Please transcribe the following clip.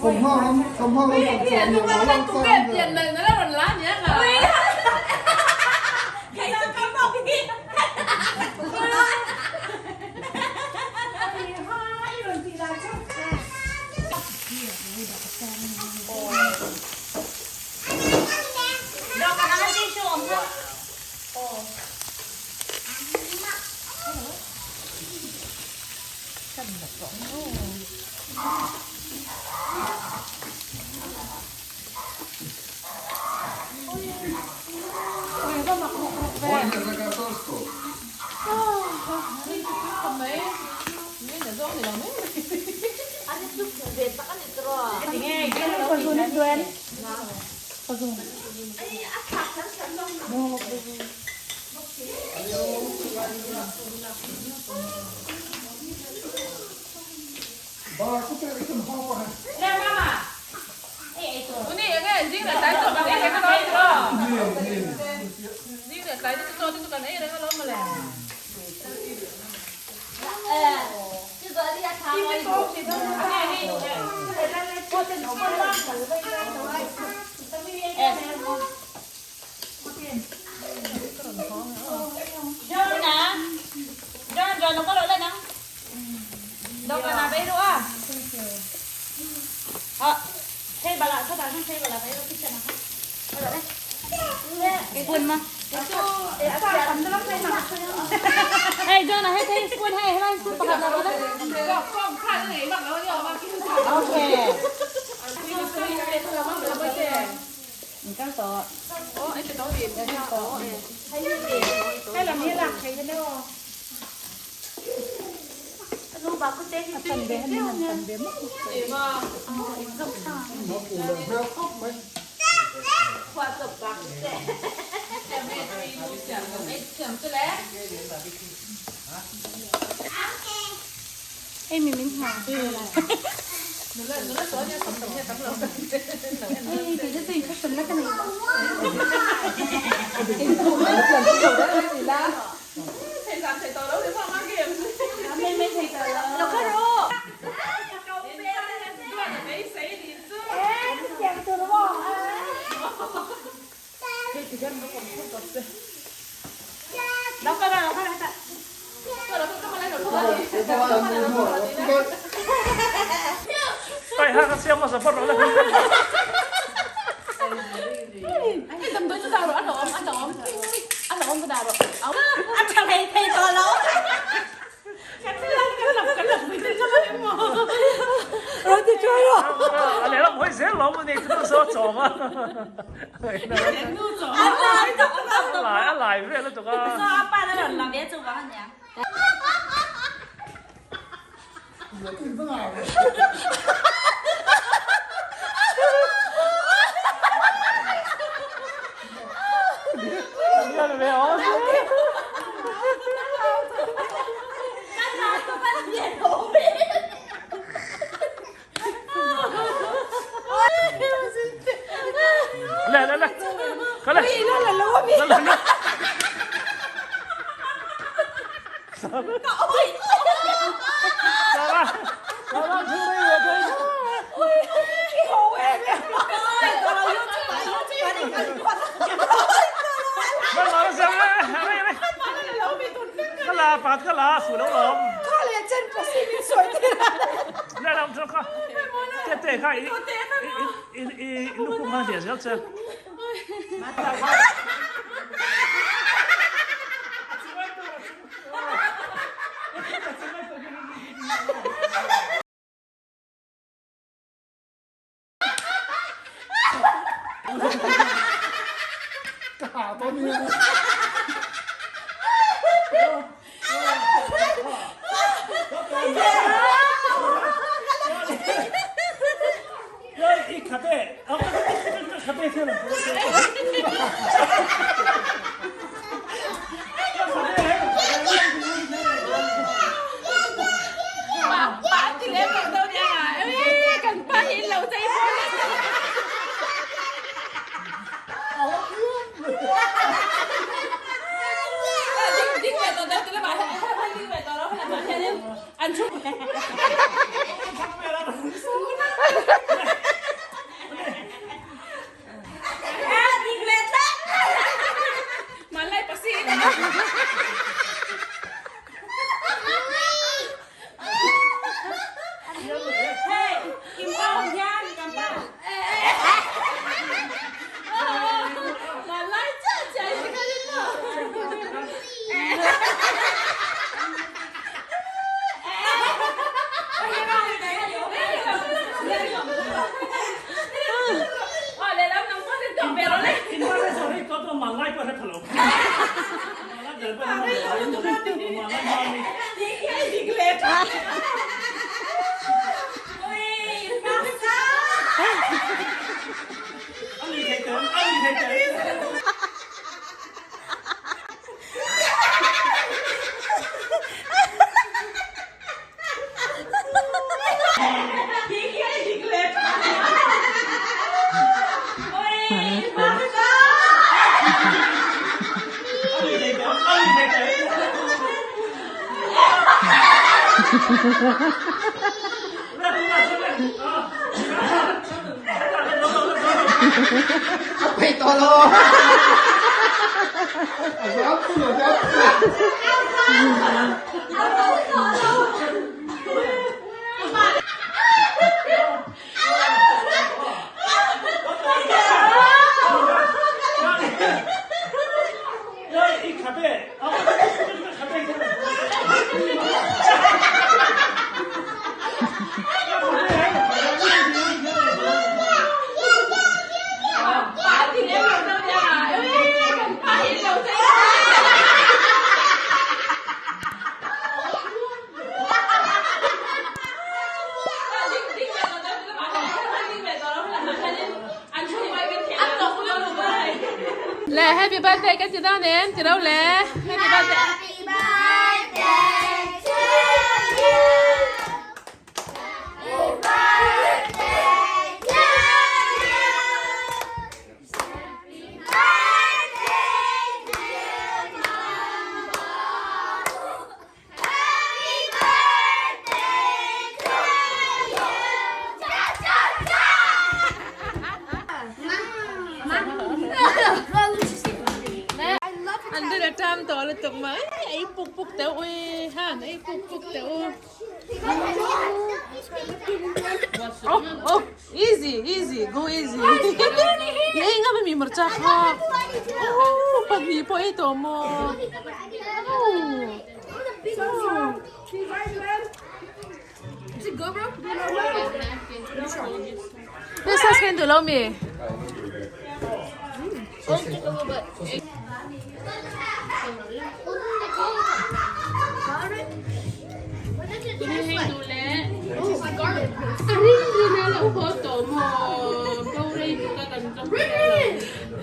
Thawmhnaw lam thawmhnaw lam tam chuan ni lo lang chang ve. A peih tawh lo. A zam thul a zam thul. Le happy birthday kan ti dawn em ti ro le happy birthday. Happy birthday to you. Happy birthday to you. Happy birthday dear Mama. Happy birthday to you. Cha cha cha. An dil a tam tawh lutuk mai ei puk puk teuh ui han ei puk puk teuh u. Oh oh easy easy go easy i ei ngam ami hmarcha kha oh pahnih pawh ei tawh maw This sauce can do lo mi.